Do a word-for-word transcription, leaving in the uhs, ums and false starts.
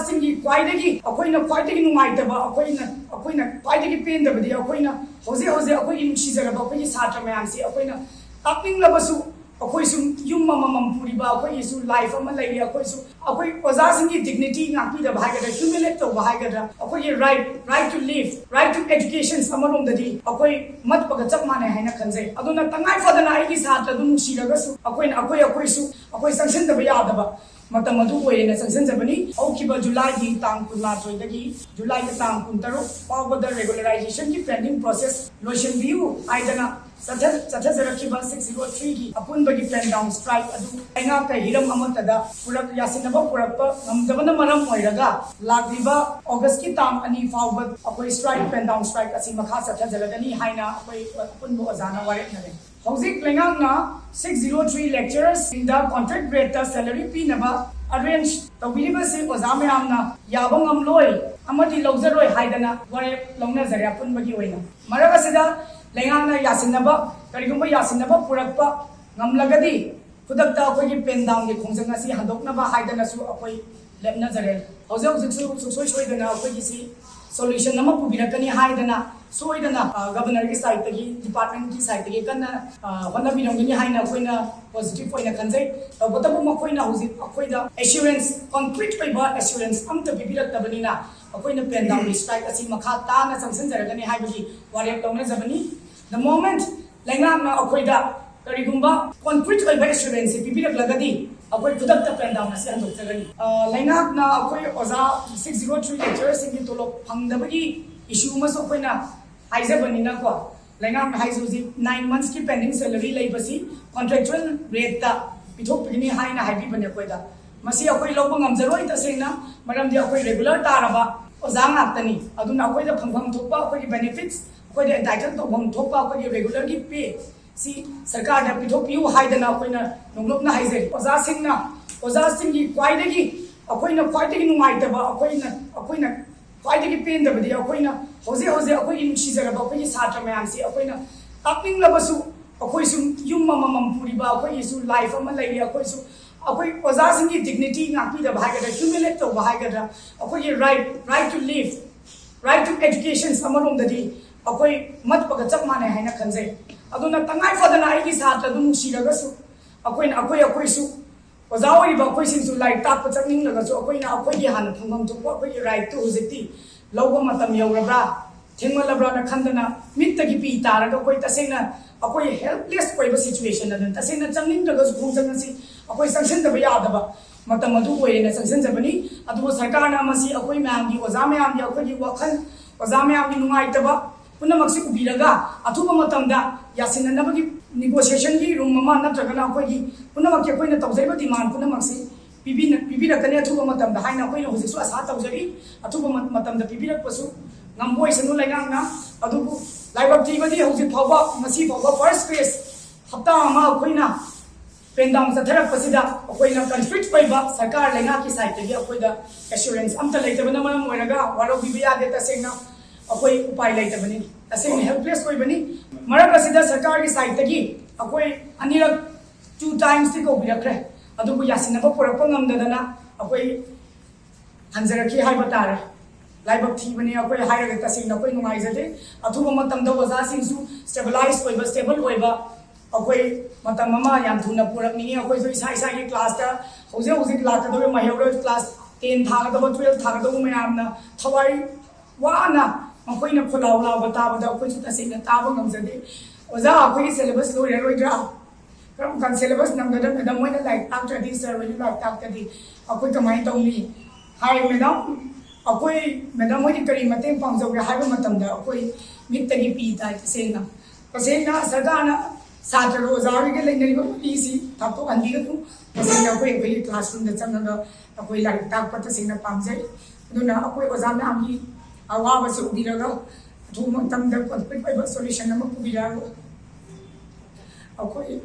ꯁꯤꯡꯒꯤ ꯈ꯭ꯋꯥꯏꯗꯒꯤ ꯑꯩꯈꯣꯏꯅ ꯈ꯭ꯋꯥꯏꯗꯒꯤ ꯅꯨꯡꯉꯥꯏꯇꯕ, ꯑꯩꯈꯣꯏꯅ ꯑꯩꯈꯣꯏꯅ ꯈ꯭ꯋꯥꯏꯗꯒꯤ ꯄꯦꯟꯗꯕꯗꯤ ꯑꯩꯈꯣꯏꯅ ꯍꯧꯖꯤꯛ ꯍꯧꯖꯤꯛ ꯑꯩꯈꯣꯏꯒꯤ ꯅꯨꯡꯁꯤꯖꯔꯕ ꯑꯩꯈꯣꯏꯒꯤ ꯁꯥꯇ꯭ꯔ ꯃꯌꯥꯝꯁꯤ ꯑꯩꯈꯣꯏꯅ ꯇꯥꯛꯅꯤꯡꯂꯕꯁꯨ ꯑꯩꯈꯣꯏꯁꯨ ꯌꯨꯝ ꯑꯃꯃꯝ ꯄꯨꯔꯤꯕ ꯑꯩꯈꯣꯏꯒꯤꯁꯨ ꯂꯥꯏꯐ ꯑꯃ ꯂꯩꯔꯤ꯫ ꯑꯩꯈꯣꯏꯁꯨ ꯑꯩꯈꯣꯏ ꯑꯣꯖꯥꯁꯤꯡꯒꯤ ꯗꯤꯒꯅꯤꯇꯤ ꯉꯥꯛꯄꯤꯗꯕ ꯍꯥꯏꯒꯗ꯭ꯔꯥ, ꯍ꯭ꯌꯨꯃꯤꯂꯦꯠ ꯇꯧꯕ ꯍꯥꯏꯒꯗ꯭ꯔꯥ, ꯑꯩꯈꯣꯏꯒꯤ right, right to live, right to education ꯑꯃꯔꯣꯝꯗꯗꯤ ꯑꯩꯈꯣꯏ ꯃꯠꯄꯒ ꯆꯞ ꯃꯥꯟꯅꯩ ꯍꯥꯏꯅ ꯈꯟꯖꯩ꯫ ꯑꯗꯨꯅ ꯇꯉꯥꯏ ꯐꯗꯅ ꯑꯩꯒꯤ ꯁꯥꯇ꯭ꯔꯗꯨ ꯅꯨꯡꯁꯤꯔꯒꯁꯨ ꯑꯩꯈꯣꯏꯅ ꯑꯩꯈꯣꯏ ꯑꯩꯈꯣꯏꯁꯨ ꯑꯩꯈꯣꯏ ꯆꯪꯁꯤꯟꯗꯕ ꯌꯥꯗꯕ ꯃꯇꯝ ꯑꯗꯨ ꯑꯣꯏꯔꯦꯅ ꯆꯪꯁꯤꯟꯖꯕꯅꯤ꯫ ꯍꯧꯈꯤꯕ ꯖꯨꯂꯥꯏꯒꯤ ꯇꯥꯡ ꯀꯨꯟꯃꯥꯊꯣꯏꯗꯒꯤ ꯖꯨꯂꯥꯏꯒꯤ ꯇꯥꯡ ꯀꯨꯟꯇꯔꯨꯛ ꯐꯥꯎꯕꯗ ꯔꯦꯒꯨꯂꯔꯥꯏꯖꯦꯁꯟꯒꯤ ꯄꯦꯟꯗꯤꯡ ꯄ꯭ꯔꯣꯁꯦꯁ ꯂꯣꯏꯁꯤꯟꯕꯤꯌꯨ ꯍꯥꯏꯗꯅ ꯆꯠꯊ-, ꯆꯠꯊꯖꯔꯛꯈꯤꯕ ꯁꯤꯛꯁ ꯖꯤꯔꯣ ꯊ꯭ꯔꯤꯒꯤ ꯑꯄꯨꯟꯕꯒꯤ ꯄꯦꯟ ꯗꯥꯎꯟ ꯁ꯭ꯇ꯭ꯔꯥꯏꯛ ꯑꯗꯨ ꯂꯩꯉꯥꯛꯀ ꯍꯤꯔꯝ ꯑꯃꯠꯇꯗ ꯄꯨꯔꯛ-, ꯌꯥꯁꯤꯟꯅꯕ ꯄꯨꯔꯛꯄ ꯉꯝꯗꯕꯅ ꯃꯔꯝ ꯑꯣꯏꯔꯒ ꯂꯥꯛꯂꯤꯕ ꯑꯣꯒꯁꯀꯤ ꯇꯥꯡ ꯑꯅꯤ ꯐꯥꯎꯕ ꯑꯩꯈꯣꯏ ꯁ꯭ꯇ꯭ꯔꯥꯏꯛ, ꯄꯦꯟ ꯗꯥꯎꯟ ꯁ꯭ꯇ꯭ꯔꯥꯏꯛ ꯑꯁꯤ ꯃꯈꯥ ꯆꯠꯊꯖꯔꯒꯅꯤ ꯍꯥꯏꯅ ꯑꯩꯈꯣꯏ ꯑꯄꯨꯟꯕ ꯑꯣꯖꯥꯅ ꯋꯥꯔꯦꯞꯅꯔꯦ꯫ ꯍꯧꯖꯤꯛ ꯂꯩꯉꯥꯛꯅ ꯁꯤꯛꯁ ꯖꯤꯔꯣ ꯊ꯭ꯔꯤ ꯂꯦꯛꯆꯔꯔꯁꯤꯡꯗ ꯀꯣꯟꯇ꯭ꯔꯦꯛ ꯔꯦꯠꯇ ꯁꯦꯂꯔꯤ ꯄꯤꯅꯕ ꯑꯔꯦꯟꯖ ꯇꯧꯕꯤꯔꯤꯕꯁꯤ ꯑꯣꯖꯥ ꯃꯌꯥꯝꯅ ꯌꯥꯕ ꯉꯝꯂꯣꯏ ꯑꯃꯗꯤ ꯂꯧꯖꯔꯣꯏ ꯍꯥꯏꯗꯅ ꯋꯥꯔꯦꯞ ꯂꯧꯅꯖꯔꯦ꯫ ꯑꯄꯨꯟꯕꯒꯤ ꯑꯣꯏꯅ ꯃꯔꯛ ꯑꯁꯤꯗ ꯂꯩꯉꯥꯛꯅ ꯌꯥꯁꯤꯟꯅꯕ, ꯀꯔꯤꯒꯨꯝꯕ ꯌꯥꯁꯤꯟꯅꯕ ꯄꯨꯔꯛꯄ ꯉꯝꯂꯒꯗꯤ ꯈꯨꯗꯛꯇ ꯑꯩꯈꯣꯏꯒꯤ ꯄꯦꯟ ꯗꯥꯎꯟꯒꯤ ꯈꯣꯡꯖꯪ ꯑꯁꯤ ꯍꯟꯗꯣꯛꯅꯕ ꯍꯥꯏꯗꯅꯁꯨ ꯑꯩꯈꯣꯏ ꯂꯦꯞꯅꯖꯔꯦ꯫ ꯍꯧꯖꯤꯛ ꯍꯧꯖꯤꯛꯁꯨ ꯁꯨꯡꯁꯣꯏ ꯁꯣꯏꯗꯅ ꯑꯩꯈꯣꯏꯒꯤꯁꯤ ꯁꯣꯂꯨꯁꯟ ꯑꯃ ꯄꯨꯕꯤꯔꯛꯀꯅꯤ ꯍꯥꯏꯗꯅ ꯁꯣꯏꯗꯅ, ꯑ, ꯒꯚꯔꯅꯔꯒꯤ ꯁꯥꯏꯠꯇꯒꯤ, ꯗꯤꯄꯥꯔꯠꯃꯦꯟꯒꯤ ꯁꯥꯏꯠꯇꯒꯤ ꯀꯟꯅ, ꯑ, ꯍꯣꯠꯅꯕꯤꯔꯝꯒꯅꯤ ꯍꯥꯏꯅ ꯑꯩꯈꯣꯏꯅ ꯄꯣꯖꯤꯇꯤꯚ ꯑꯣꯏꯅ ꯈꯟꯖꯩ꯫ ꯇꯧꯕꯇꯕꯨ ꯃꯈꯣꯏꯅ ꯍꯧꯖꯤꯛ ꯑꯩꯈꯣꯏꯗ ꯑꯦꯁꯨꯔꯦꯟꯁ, ꯀꯣꯟꯀ꯭ꯔꯤꯠ ꯑꯣꯏꯕ ꯑꯦꯁꯨꯔꯦꯟꯁ ꯑꯝꯇ ꯄꯤꯕꯤꯔꯛꯇꯕꯅꯤꯅ ꯑꯩꯈꯣꯏꯅ ꯄꯦꯟ ꯗꯥꯎꯟꯒꯤ ꯁ꯭ꯇ꯭ꯔꯥꯏꯛ ꯑꯁꯤ ꯃꯈꯥ ꯇꯥꯅ ꯆꯪꯁꯤꯟꯖꯔꯒꯅꯤ ꯍꯥꯏꯕꯒꯤ ꯋꯥꯔꯦꯞ ꯂꯧꯅꯖꯕꯅꯤ꯫ The moment ꯂꯩꯉꯥꯛꯅ ꯑꯩꯈꯣꯏꯗ ꯀꯔꯤꯒꯨꯝꯕ ꯀꯣꯟꯀ꯭ꯔꯤꯠ ꯑꯣꯏꯕ ꯑꯦꯁꯨꯔꯦꯟꯁꯁꯤ ꯄꯤꯕꯤꯔꯛꯂꯒꯗꯤ ꯑꯩꯈꯣꯏ ꯈꯨꯗꯛꯇ ꯄꯦꯟ ꯗꯥꯎꯟ ꯑꯁꯤ ꯍꯟꯗꯣꯛꯆꯒꯅꯤ꯫ ꯑ, ꯂꯩꯉꯥꯛꯅ ꯑꯩꯈꯣꯏ ꯑꯣꯖꯥ ꯁꯤꯛꯁ ꯖꯤꯔꯣ ꯊ꯭ꯔꯤ ꯂꯦꯛꯆꯔꯔꯁꯤꯡꯒꯤ ꯇꯣꯂꯣꯞ ꯐꯪꯗꯕꯒꯤ ꯏꯁꯨ ꯑꯃꯁꯨ ꯑꯩꯈꯣꯏꯅ ꯍꯥꯏꯖꯕꯅꯤꯅꯀꯣ, ꯂꯩꯉꯥꯛꯅ ꯍꯥꯏꯁꯦ ꯍꯧꯖꯤꯛ ꯅꯥꯏꯟ ꯃꯟꯊꯁꯀꯤ ꯄꯦꯟꯗꯤꯡ ꯁꯦꯂꯔꯤ ꯂꯩꯕꯁꯤ ꯀꯣꯟꯇ꯭ꯔꯦꯛꯆꯨꯋꯦꯜ ꯔꯦꯠꯇ ꯄꯤꯊꯣꯛꯄꯤꯒꯅꯤ ꯍꯥꯏꯅ ꯍꯥꯏꯕꯤꯕꯅꯦ ꯑꯩꯈꯣꯏꯗ꯫ ꯃꯁꯤ ꯑꯩꯈꯣꯏ ꯂꯧꯕ ꯉꯝꯖꯔꯣꯏ ꯇꯁꯦꯡꯅ, ꯃꯔꯝꯗꯤ ꯑꯩꯈꯣꯏ ꯔꯦꯒꯨꯂꯔ ꯇꯥꯔꯕ ꯑꯣꯖꯥ ꯉꯥꯛꯇꯅꯤ꯫ ꯑꯗꯨꯅ ꯑꯩꯈꯣꯏꯗ ꯐꯪꯐꯝ ꯊꯣꯛꯄ ꯑꯩꯈꯣꯏꯒꯤ ꯕꯦꯅꯤꯐꯤꯠꯁ, ꯑꯩꯈꯣꯏꯗ ꯑꯦꯟꯇꯥꯏꯇꯜ ꯇꯧꯐꯝ ꯊꯣꯛꯄ ꯑꯩꯈꯣꯏꯒꯤ ꯔꯦꯒꯨꯂꯔꯒꯤ ꯄꯦ ꯁꯤ ꯁꯔꯀꯥꯔꯗ ꯄꯤꯊꯣꯛꯄꯤꯌꯨ ꯍꯥꯏꯗꯅ ꯑꯩꯈꯣꯏꯅ ꯅꯣꯡꯂꯨꯞꯅ ꯍꯥꯏꯖꯔꯤ꯫ ꯑꯣꯖꯥꯁꯤꯡꯅ, ꯑꯣꯖꯥꯁꯤꯡꯒꯤ ꯈ꯭ꯋꯥꯏꯗꯒꯤ, ꯑꯩꯈꯣꯏꯅ ꯈ꯭ꯋꯥꯏꯗꯒꯤ ꯅꯨꯡꯉꯥꯏꯇꯕ, ꯑꯩꯈꯣꯏꯅ, ꯑꯩꯈꯣꯏꯅ ꯈ꯭ꯋꯥꯏꯗꯒꯤ ꯄꯦꯟꯗꯕꯗꯤ ꯑꯩꯈꯣꯏꯅ ꯍꯧꯖꯤꯛ ꯍꯧꯖꯤꯛ ꯑꯩꯈꯣꯏꯒꯤ ꯅꯨꯡꯁꯤꯖꯔꯕ ꯑꯩꯈꯣꯏꯒꯤ ꯁꯥꯇ꯭ꯔ ꯃꯌꯥꯝꯁꯤ ꯑꯩꯈꯣꯏꯅ ꯇꯥꯛꯅꯤꯡꯂꯕꯁꯨ, ꯑꯩꯈꯣꯏꯁꯨ ꯌꯨꯝ ꯑꯃꯃꯝ ꯄꯨꯔꯤꯕ, ꯑꯩꯈꯣꯏꯒꯤꯁꯨ ꯂꯥꯏꯐ ꯑꯃ ꯂꯩꯔꯤ, ꯑꯩꯈꯣꯏꯁꯨ ꯑꯩꯈꯣꯏ ꯑꯣꯖꯥꯁꯤꯡꯒꯤ dignity ꯉꯥꯛꯄꯤꯗꯕ ꯍꯥꯏꯒꯗ꯭ꯔꯥ, humiliate ꯇꯧꯕ ꯍꯥꯏꯒꯗ꯭ꯔꯥ, ꯑꯩꯈꯣꯏꯒꯤ right, right to live, right to education ꯑꯃꯔꯣꯝꯗꯗꯤ ꯑꯩꯈꯣꯏ ꯃꯠꯄꯒ ꯆꯞ ꯃꯥꯟꯅꯩ ꯍꯥꯏꯅ ꯈꯟꯖꯩ꯫ ꯑꯗꯨꯅ ꯇꯉꯥꯏ ꯐꯗꯅ ꯑꯩꯒꯤ ꯁꯥꯇ꯭ꯔꯗꯨ ꯅꯨꯡꯁꯤꯔꯒꯁꯨ, ꯑꯩꯈꯣꯏꯅ, ꯑꯩꯈꯣꯏ, ꯑꯩꯈꯣꯏꯁꯨ, ꯑꯣꯖꯥ ꯑꯣꯏꯔꯤꯕ ꯑꯩꯈꯣꯏꯁꯤꯡꯁꯨ ꯂꯥꯏꯔꯤꯛ ꯇꯥꯛꯄ ꯆꯠꯅꯤꯡꯂꯒꯁꯨ, ꯑꯩꯈꯣꯏꯅ ꯑꯩꯈꯣꯏꯒꯤ ꯍꯥꯟꯅ ꯐꯪꯐꯝ ꯊꯣꯛꯄ ꯑꯩꯈꯣꯏꯒꯤ rightꯇꯨ ꯍꯧꯖꯤꯛꯇꯤ ꯂꯧꯕ ꯃꯇꯝ ꯌꯧꯔꯕ꯭ꯔꯥ, ꯊꯦꯡꯃꯜꯂꯕ꯭ꯔꯥꯅ ꯈꯟꯗꯅ ꯃꯤꯠꯇꯒꯤ ꯄꯤ ꯇꯥꯔꯒ ꯑꯩꯈꯣꯏ ꯇꯁꯦꯡꯅ ꯑꯩꯈꯣꯏ helpless ꯑꯣꯏꯕ situation ꯑꯗꯨꯅ, ꯇꯁꯦꯡꯅ ꯆꯪꯅꯤꯡꯗ꯭ꯔꯒꯁꯨ ꯈꯣꯡꯖꯪ ꯑꯁꯤ ꯑꯩꯈꯣꯏ ꯆꯪꯁꯤꯟꯗꯕ ꯌꯥꯗꯕ ꯃꯇꯝ ꯑꯗꯨ ꯑꯣꯏꯔꯦꯅ ꯆꯪꯁꯤꯟꯖꯕꯅꯤ꯫ ꯑꯗꯨꯕꯨ ꯁꯔꯀꯥꯔꯅ ꯃꯁꯤ ꯑꯩꯈꯣꯏ ꯃꯌꯥꯝꯒꯤ, ꯑꯣꯖꯥ ꯃꯌꯥꯝꯒꯤ, ꯑꯩꯈꯣꯏꯒꯤ ꯋꯥꯈꯜ, ꯑꯣꯖꯥ ꯃꯌꯥꯝꯒꯤ ꯅꯨꯡꯉꯥꯏꯇꯕ ꯄꯨꯝꯅꯃꯛꯁꯤ ꯎꯕꯤꯔꯒ ꯑꯊꯨꯕ ꯃꯇꯝꯗ ꯌꯥꯁꯤꯟꯅꯅꯕꯒꯤ negotiationꯒꯤ room ꯑꯃ ꯅꯠꯇ꯭ꯔꯒꯅ ꯑꯩꯈꯣꯏꯒꯤ ꯄꯨꯝꯅꯃꯛꯀꯤ ꯑꯩꯈꯣꯏꯅ ꯇꯧꯖꯔꯤꯕ demand ꯄꯨꯝꯅꯃꯛꯁꯤ ꯄꯤꯕꯤꯅ-, ꯄꯤꯕꯤꯔꯛꯀꯅꯤ ꯑꯊꯨꯕ ꯃꯇꯝꯗ ꯍꯥꯏꯅ ꯑꯩꯈꯣꯏꯅ ꯍꯧꯖꯤꯛꯁꯨ ꯑꯁꯥ ꯇꯧꯖꯔꯤ꯫ ꯑꯊꯨꯕ ꯃ-, ꯃꯇꯝꯗ ꯄꯤꯕꯤꯔꯛꯄꯁꯨ ꯉꯝꯕ ꯑꯣꯏꯁꯅꯨ ꯂꯩꯉꯥꯛꯅ꯫ ꯑꯗꯨꯕꯨ ꯂꯥꯏꯕꯛ ꯊꯤꯕꯗꯤ ꯍꯧꯖꯤꯛ ꯐꯥꯎꯕ, ꯉꯁꯤ ꯐꯥꯎꯕ first phase ꯍꯞꯇꯥ ꯑꯃ ꯑꯩꯈꯣꯏꯅ pen down ꯆꯠꯊꯔꯛꯄꯁꯤꯗ ꯑꯩꯈꯣꯏꯅ conflict ꯑꯣꯏꯕ ꯁꯔꯀꯥꯔ ꯂꯩꯉꯥꯛꯀꯤ sideꯇꯒꯤ ꯑꯩꯈꯣꯏꯗ assurance ꯑꯝꯇ ꯂꯩꯇꯕꯅ ꯃꯔꯝ ꯑꯣꯏꯔꯒ ꯋꯥꯔꯧꯕꯤꯕ ꯌꯥꯗꯦ꯫ ꯇꯁꯦꯡꯅ ꯑꯩꯈꯣꯏ ꯎꯄꯥꯏ ꯂꯩꯇꯕꯅꯤ, ꯇꯁꯦꯡꯅ helpless ꯑꯣꯏꯕꯅꯤ꯫ ꯃꯔꯛ ꯑꯁꯤꯗ ꯁꯔꯀꯥꯔꯒꯤ sideꯇꯒꯤ ꯑꯩꯈꯣꯏ ꯑꯅꯤꯔꯛ, two timesꯇꯤ ꯀꯧꯕꯤꯔꯛꯈ꯭ꯔꯦ, ꯑꯗꯨꯕꯨ ꯌꯥꯁꯤꯟꯅꯕ ꯄꯨꯔꯛꯄ ꯉꯝꯗꯗꯅ ꯑꯩꯈꯣꯏ ꯍꯟꯖꯔꯛꯈꯤ ꯍꯥꯏꯕ ꯇꯥꯔꯦ꯫ ꯂꯥꯏꯕꯛ ꯊꯤꯕꯅꯤ ꯑꯩꯈꯣꯏ ꯍꯥꯏꯔꯒ, ꯇꯁꯦꯡꯅ ꯑꯩꯈꯣꯏ ꯅꯨꯡꯉꯥꯏꯖꯗꯦ꯫ ꯑꯊꯨꯕ ꯃꯇꯝꯗ ꯑꯣꯖꯥꯁꯤꯡꯁꯨ stabilize ꯑꯣꯏꯕ, stable ꯑꯣꯏꯕ ꯑꯩꯈꯣꯏ ꯃꯇꯝ ꯑꯃ ꯌꯥꯝ ꯊꯨꯅ ꯄꯨꯔꯛꯅꯤꯡꯉꯤ꯫ ꯑꯩꯈꯣꯏꯁꯨ ꯏꯁꯥ ꯏꯁꯥꯒꯤ classꯇ ꯍꯧꯖꯤꯛ ꯍꯧꯖꯤꯛ ꯂꯥꯛꯀꯗꯧꯔꯤꯕ ꯃꯍꯩꯔꯣꯏ class ten ꯊꯥꯒꯗꯧꯕ, twelve ꯊꯥꯒꯗꯧꯕ ꯃꯌꯥꯝꯅ ꯊꯋꯥꯏ ꯋꯥꯅ ꯃꯈꯣꯏꯅ ꯈꯣꯜꯂꯥꯎ ꯂꯥꯎꯕ ꯇꯥꯕꯗ ꯑꯩꯈꯣꯏꯁꯨ ꯇꯁꯦꯡꯅ ꯇꯥꯕ ꯉꯝꯖꯗꯦ꯫ ꯑꯣꯖꯥ, ꯑꯩꯈꯣꯏꯒꯤ syllabus ꯂꯣꯏꯔꯔꯣꯏꯗ꯭ꯔꯥ? ꯀꯔꯝ ꯀꯥꯟ syllabus ꯅꯪꯒꯗ꯭ꯔꯥ? Madam ꯍꯣꯏꯅ ꯂꯥꯏꯔꯤꯛ ꯇꯥꯛꯇ꯭ꯔꯗꯤ, sir ꯍꯣꯏꯅ ꯂꯥꯏꯔꯤꯛ ꯇꯥꯛꯇ꯭ꯔꯗꯤ ꯑꯩꯈꯣꯏ ꯀꯃꯥꯏꯅ ꯇꯧꯅꯤ? ꯍꯥꯏ, madam, ꯑꯩꯈꯣꯏ, madam ꯍꯣꯏꯗꯤ ꯀꯔꯤ ꯃꯇꯦꯡ ꯄꯥꯡꯖꯧꯒꯦ ꯍꯥꯏꯕ ꯃꯇꯝꯗ ꯑꯩꯈꯣꯏ ꯃꯤꯠꯇꯒꯤ ꯄꯤ ꯇꯥꯏ꯫ ꯇꯁꯦꯡꯅ, ꯇꯁꯦꯡꯅ ꯁꯔꯀꯥꯔꯅ ꯁꯥꯇ꯭ꯔꯒ ꯑꯣꯖꯥꯒꯤꯒ ꯂꯩꯅꯔꯤꯕ ꯃꯔꯤꯁꯤ ꯊꯥꯞꯇꯣꯛꯍꯟꯕꯤꯒꯅꯨ꯫ ꯇꯁꯦꯡꯅ ꯑꯩꯈꯣꯏ ꯑꯩꯈꯣꯏꯒꯤ classroomꯗ ꯆꯪꯉꯒ ꯑꯩꯈꯣꯏ ꯂꯥꯏꯔꯤꯛ ꯇꯥꯛꯄ ꯇꯁꯦꯡꯅ ꯄꯥꯝꯖꯩ꯫ ꯑꯗꯨꯅ ꯑꯩꯈꯣꯏ ꯑꯣꯖꯥ ꯃꯌꯥꯝꯒꯤ ꯑꯋꯥꯕꯁꯤ ꯎꯕꯤꯔꯒ ꯑꯊꯨꯕ ꯃꯇꯝꯗ concrete ꯑꯣꯏꯕ solution ꯑꯃ ꯄꯨꯕꯤꯔꯛꯑꯒ ꯑꯩꯈꯣꯏ